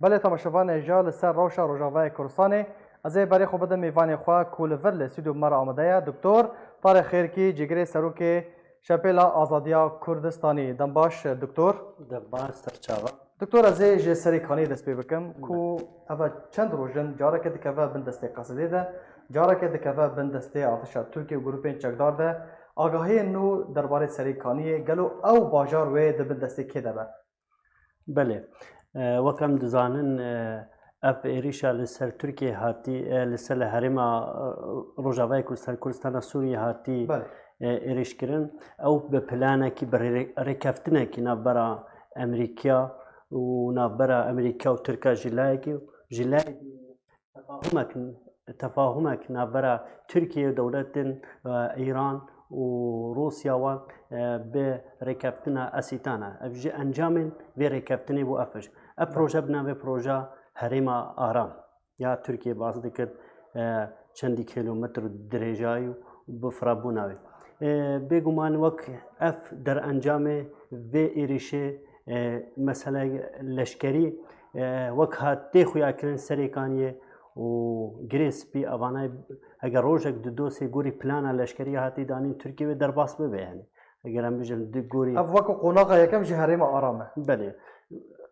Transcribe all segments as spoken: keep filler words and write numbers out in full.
Belê temaşevanê hêja li ser Rewşa Rojavayê Kurdistanê, ez ê berê xwe bidim mêvanê xwe ku li vir li stûdyo me re amade ye, Doktor Tarek Xêrkî, cîgirê serokê Şepêla Azadiya Kurdistanî. Dem baş, Doktor. Dem baş, serçava. Doktor, ez ê ji Serêkaniyê dest pê bikim ku ev çend roj in careke dikeve bin destê qesedê de, careke dikeve bin destê artêşa Tirkiye û grûpên çekdar de. Agahiyên nû derbarê Serêkaniyê, gelo ew bajar wê di bin destê kê de be? Belê. E, wek em dizanin, e, ev êrîşa li ser Tirkiyê hatî, e, li ser li herêma, e, Rojavayê Kurdistan, Kurdistana Sûriyê hatî, Belê. e, êrîşkirin. Ew bi planekî, bi rê-, rêkeftinekî navbera Amerîka û navbera Amerîka û Tirka ji layekî, ji layekî tefahumek, tefahumek navbera Tirkiye û dewletên, e, Îran û Rûsya wan, e, bi rêkeftina Esîtan e. Ev jî encamên vê rêkeftinê bû ev. Ev proje bi navê Proja Herêma Aram ya Tirkiye bas dikir, e, çendî kilometr dirêjayî û bi firabûna wê. E, bêguman wek ev derencamê vê êrîşê, e, mesele leşkerî, e, wek hat tê xuyakirin Serêkaniyê û Girê Spî, evana eger rojek di dosê gorî plana leşkerî hatî danîn Tirkiye wê derbas bibe yani. Eger em bijin di gorî Ev wek qonaxa yekem ji herêma Aram e. Belê.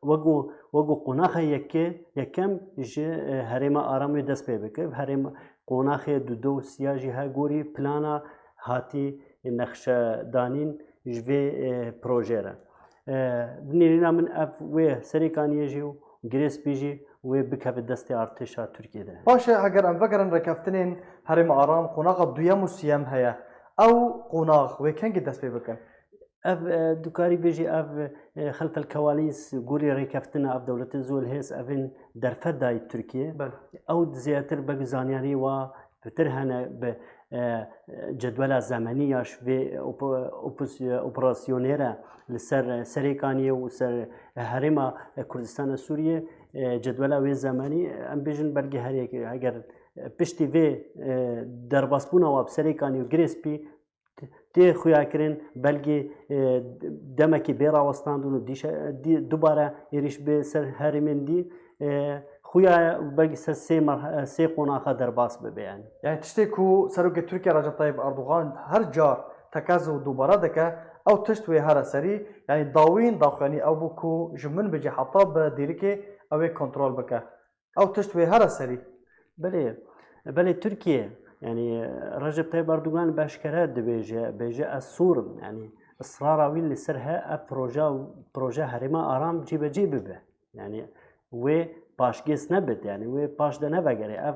Wek û, wek û qonaxa yekê, yekem ji, e, herêma Aram wê dest pê bike. Herêma, qonaxê dudo û siya jî her gorî plana hatî nexşedanîn ji vê, e, projê re. E, di nêrîna min ev wê Serêkaniyê jî û Girê Spî jî wê bikeve destê artêşa Tirkiyê de. Baş e, heger em vegerin rêkeftinên herêma Aram, qonaxa duyem û siyem heye. Ew qonax wê kengî dest pê bikin? Ev, e, dikarî bêjî ev, e, xelfel kewalîs gorî rêkeftina ev dewletê zû li hêz evên derfet dayî Tirkiye. Belê. Ew zêdetir belkî zanyarî wa pitir hene bi, e, cedwela zemenî ya ji vê opo-, opos-, operasyonê re li ser Serêkaniyê û ser herêma Kurdistana Sûriyê, e, cedwela wê zemenî, em bêjin belkî her yek, eger piştî vê, e, derbasbûna wa bi Serêkaniyê û Girê Spî tê xuyakirin, belkî, e, demekî bê rawestandin û dîşe, dî-, dubare êrîş bi ser herêmên dî, e, xuya belkî ser sê merh-, sê qonaxa derbas bibe yani. Yani tiştê ku Serokê Tirkiye Recep Tayyip Erdogan her car tekez û dubare dike, ew tişt wê here serî, yani dawîn daxuyanî ew bû ku ji min bicî heta bi dîrikê ew ê kontrol bike. Ew tişt wê here serî. Belê, belê Tirkiye, yani Recep Tayyip Erdogan bi eşkere dibêje, bêje ez sûr im. Yani israra wî li ser he ev proje, proje herêma Aram cîbecî bibe. Yani wê paşgêz nebit, yani wê paş de nevegere. Ev,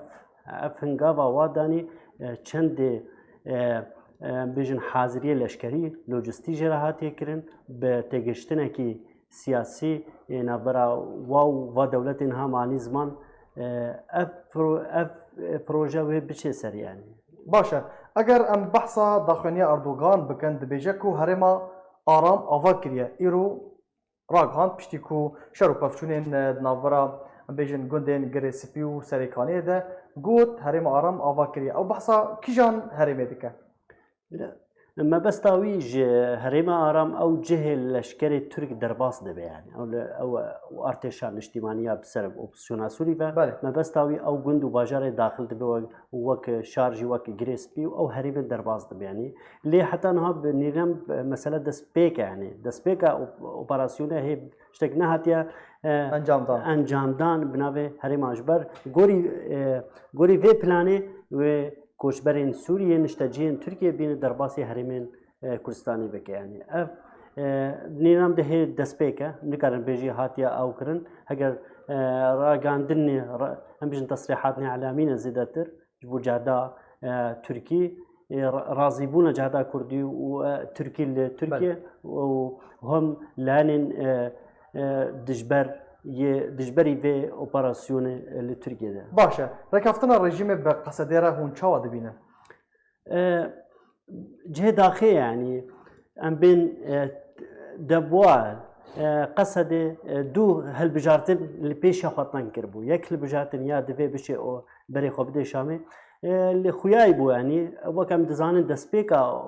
ev hingava wa danî, e, çendê, e, e, bêjin haziriyê leşkerî, lojistî jê re hatiye kirin, bi têgihiştinekî siyasî, ê, navbera wa û va dewletên ha manî ziman, e, ev pro-, ev, e, proje wê biçe ser yani. Baş e. Eger em behsa daxuyaniya Erdogan bikin, dibêje ku herêma Aram ava kiriye. Îro ragihand piştî ku şer û pevçûnên, e, di navbera, em bêjin, gundên Girê Spî û Serêkaniyê de got, herêma Aram ava kiriye. Ew behsa kîjan herêmê dike? Mebesta wî ji herêma Aram ew cihê leşkerê Tirk derbas dibe, yani. Ew li, ew, ew artêşa niştîmaniya bi ser opozisyona Sûrî ve. Belê. Mebesta wî ew gund û bajarê daxil dibe we-, wek şar jî wek Girê Spî û ew herêmê derbas dibe, yani. Lê heta niha bi nîrem, e, mesele destpêk e, yani. Destpêka op-, operasyonê hê tiştek nehatiye, e, Encamdan. encamdan bi navê herêma ji ber. Gorî, e, gorî vê planê wê koçberên Sûriyê niştecihên Tirkiyê bîne derbasî herêmên, e, Kurdistanê bike. Yani ev, e, nînam de hê destpêk e. Nikarin bêjî hatiye ew kirin. Heger, e, ragandinê, ra-, em bêjin tesrîhatnê elamî ne zêdetir ji bo cehda, e, Tirkî, e, ra-, razîbûna cehda Kurdî û, e, Tirkî li Tirkiye Belê. û hem layenên, e, e, dijber yê, dijberî vê operasyonê li Tirkiye de. Baş e. Rêkeftina rejîmê bi Qesedê re hûn çawa dibînin? E, cihê daxê, yani, em bên, e, debuwa, e, Qesedê, e, du hilbijartin li pêşiya xwe teng kiribû. Yek hilbijartin ya divê biçê û berê xwe bidê Şamê, e, li xuyayî bû, yani, wek em dizanin destpêka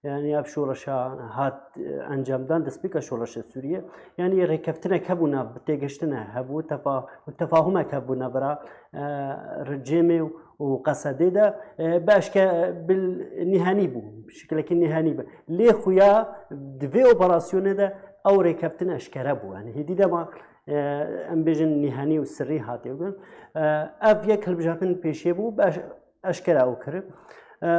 Yani ev şoreşa hat, e, encamdan destpêka şoreşa Sûriyê. Yani rêkeftinek hebûna, bi têgiştine hebû, tefa-, tefahumek hebûna bira, e, Ricêmê û Qesedê de, e, bi eşke-, bi nîhenî bû, şikilekî nîhenî bû. Lê xuya di vê operasyonê de ew rêkeftin eşkere bû. Yani hêdî dema, e, em bêjin nîhenî û sirrî hatiye kirin. E, ev yek hilbijartin pêşiyê bû, bi eş-, eşkere ew kir. E,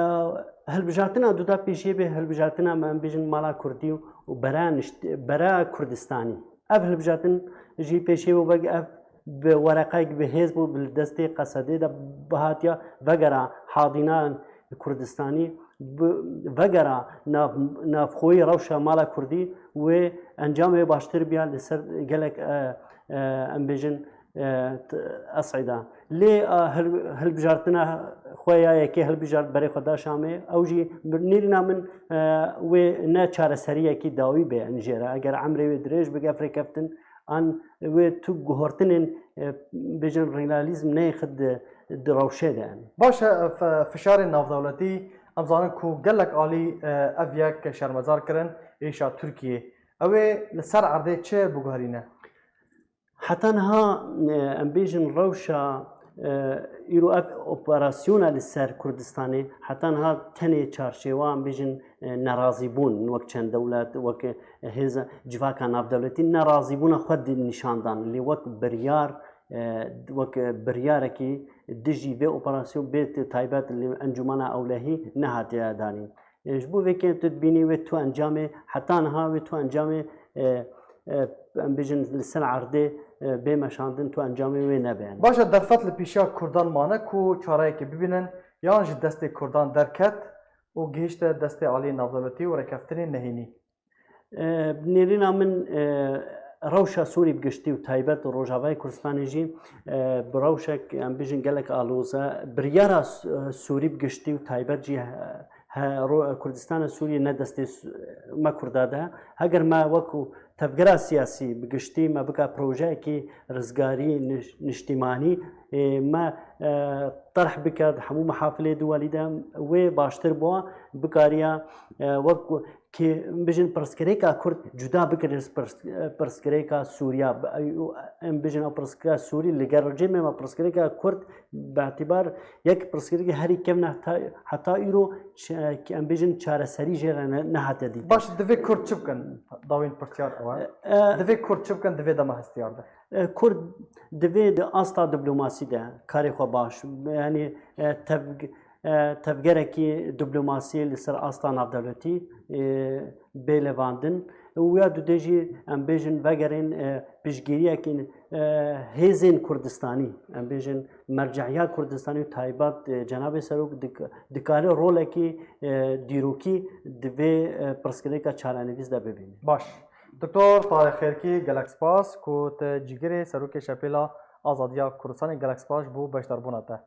hilbijartina duda pêşiyê bê hilbijartina me em bêjin mala Kurdî û bera nişt-, bera Kurdistanî. Ev hilbijartin jî pêşiyê bû, wek ev bi wereqayek bi hêz bû, bi destê Qesedê de bihatiya vegera hadîna Kurdistanî, bi-, vegera nav-, navxweyî rewşa mala Kurdî wê encamê baştir biya li ser gelek, e, e, em bêjin, e, t-, Esîda. Lê, e, hil-, hilbijartina xwe ya yekê hilbijart berê xwe da Şamê, ew jî bi nêrîna min, e, wê ne çareseriyekî dawî be, yani jê re. Eger emrê wê dirêj bike, ev rêkeftin an wê tu guhortinên, e, bêjin realîzm neyê xwe di, di rewşê de, yani. Baş e, f-, fişarên navdewletî, em zanin ku gelek alî, e, ev yek şermezar kirin êşa Tirkiyê. Ew ê li ser erdê çi biguherîne? Heta niha, e, em bêjin rewşa, e, îro ev operasyona li ser Kurdistanê, heta niha tenê çarşêwa, em bêjin, e, nerazîbûn, wek çend dewlet, wek, e, hêza civaka navdewletî nerazîbûna xwe di nîşan dan. Lê wek biryar, e, wek biryarekî dijî vê operasyon bê t-, taybet li Encûmena Ewlehî nehatiye danîn. E, ji bo vê kê tu dibînî wê tu encamê, heta niha wê tu encamê, e, e, em bêjin li ser erdê, e, bê meşandin, tu encamê wê nebe. Baş e, derfet li pêşiya Kurdan mane ku çareyekê bibînin, yan ji destê Kurdan derket û gihişte destê aliyê navdewletî û rêkeftinên nehênî? E, bi nêrîna min, e, rewşa Sûrî bi giştî û taybet Rojavayê Kurdistanê jî, e, bi rewşek, em bêjin, gelek aloz e. Biryara S-, e, Sûrî bi giştî û taybet jî he, he, ro-, Kurdistana Sûriyê ne destê Su-, me Kurda de. Heger me wekû tevgera siyasî bi giştî me bika projeyekî rizgarî niş-, niştîmanî, e, me, e, terh bike di hemû mehafilê duwelî de, wê baştir bûa bikariya, e, wek kê, em bijin pirsgirêka Kurd cuda bikir ji pirs-, pirsgirêka Sûriya. Em bijin ew pirsgirêka Sûrî li gel Ricêmê me pirsgirêka Kurd bi îtibar yek pirsgirêkê herî kevn e heta, heta îro ç-, em bijin çareserî jê re ne-, nehate dîtin. Baş, divê Kurd çi bikin? Dawîn pirsiyar ew e. E, e, Divê Kurd çi bikin di vê dema hestiyar de? E, Kurd divê di asta diplomasî de karê xwe baş, yanî, e, tevg-, e, tevgerekî diplomasî li ser asta navdewletî, e, bê levandin. Û ya dudê jî em bêjin vegerên, e, piştgiriyekî, e, hêzên Kurdistanî, em bêjin merceya Kurdistanî û taybet, e, Cenabê Serok dik-, dikare rolekî, e, dîrokî di vê, e, pirsgirêka çarenivîs de bibîne. Baş. Doktor Tarîk Xêrkî, gelek spas ku te cîgirê Serokê Şepêla Azadiya Kurdistanê, gelek spas ji bo beşdarbûna te.